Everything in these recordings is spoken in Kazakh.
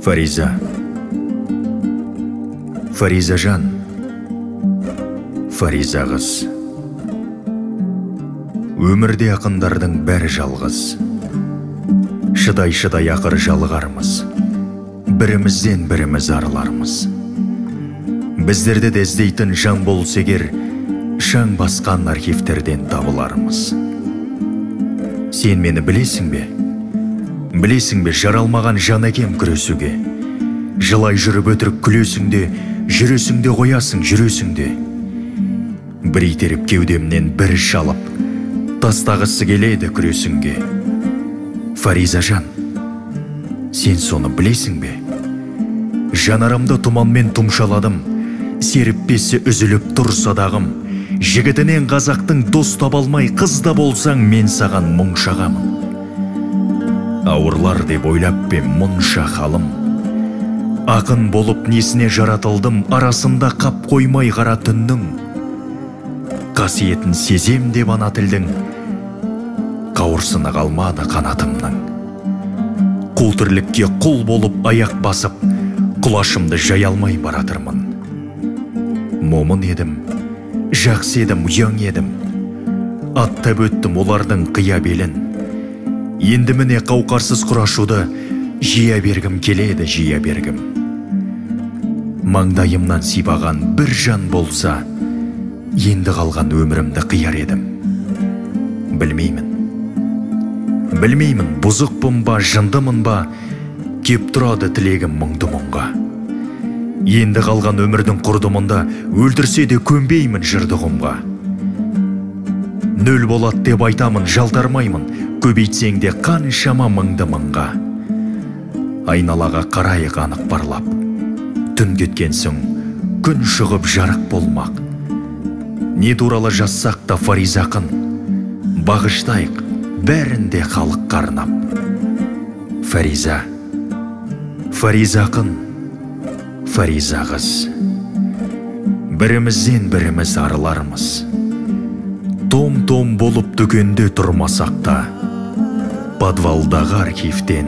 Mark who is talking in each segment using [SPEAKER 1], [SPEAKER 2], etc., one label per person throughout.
[SPEAKER 1] Фариза, Фаризажан, Фариза қыз. Өмірде ақындардың бәрі жалғыз. Шыдай-шыдай ақыр жалығармыз, бірімізден біріміз арылармыз. Біздерді де іздейтін жан болса егер, шаң басқан архивтерден табылармыз. Сен мені білесің бе? Білесің бе, жаралмаған жан әкем күресуге? Жылай жүріп өтірік күлесің де, жүресің де қоясың, жүресің де. Бір итеріп кеудемнен бір шалып, тастағысы келеді күресінге. Фаризажан, сен соны білесің бе? Жанарымды тұманмен тұмшаладым, серіппесі үзіліп тұр садағым. Жігітінен қазақтың дос таба алмай, қыз да болсаң, мен саған мұң шағамын. Ауырлар деп ойлап пе мұнша халым? Ақын болып несіне жаратылдым, арасында қап қоймай қара түннің. Қасиетін сезем деп ана тілдің, қауырсыны қалмады қанатымның. Қу тірлікке құл болып аяқ басып, құлашымды жая алмай баратырмын. Момын едім, жақсы едім, ұяң едім, аттап өттім олардың қия белін. Енді міне қауқарсыз құрашуды жия бергім келеді, жия бергім. Маңдайымнан сипаған бір жан болса, енді қалған өмірімді қияр едім. Білмеймін. Білмеймін, бұзықпын ба, жындымын ба, кеп тұрады тілегім мұңды мұңға. Енді қалған өмірдің құрдымында өлтірсе де көнбеймін жырды құмға. Нөл болады деп айтамын, жалтармаймын, көбейтсең де қаншама мыңды мыңға. Айналаға қарайық анық барлап, түн кеткен соң күн шығып жарық болмақ. Не туралы жазсақ та Фариза ақын, бағыштайық бәрін де халыққа арнап. Фариза, Фариза ақын, Фариза қыз. Бірімізден біріміз арылармыз. Том-том болып дүкенде тұрмасақ та, подвалдағы архивтен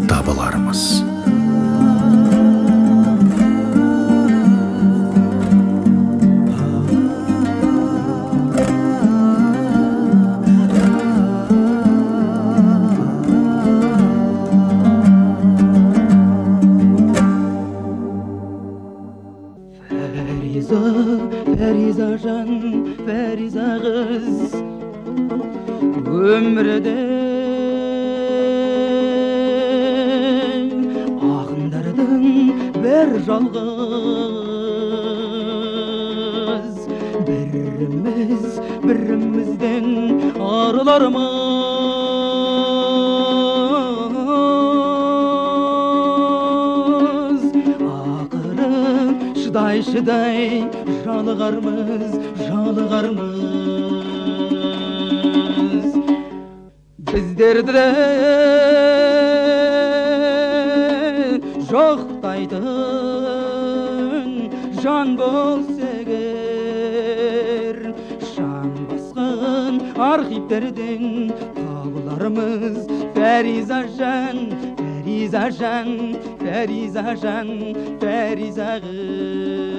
[SPEAKER 1] табылармыз.
[SPEAKER 2] Фаризажан, Фариза қыз, өмірде ақындардың бір жалғыз. Біріміз бірімізден арылармыз. Ақыры шыдай шыдай жалығармыз, жалығармыз. Біздерді жоқтайтын жан болса егер, шаң басқан архивтерден табылармыз. Фаризажан, Фаризажан, Фаризажан, Фариза қыз.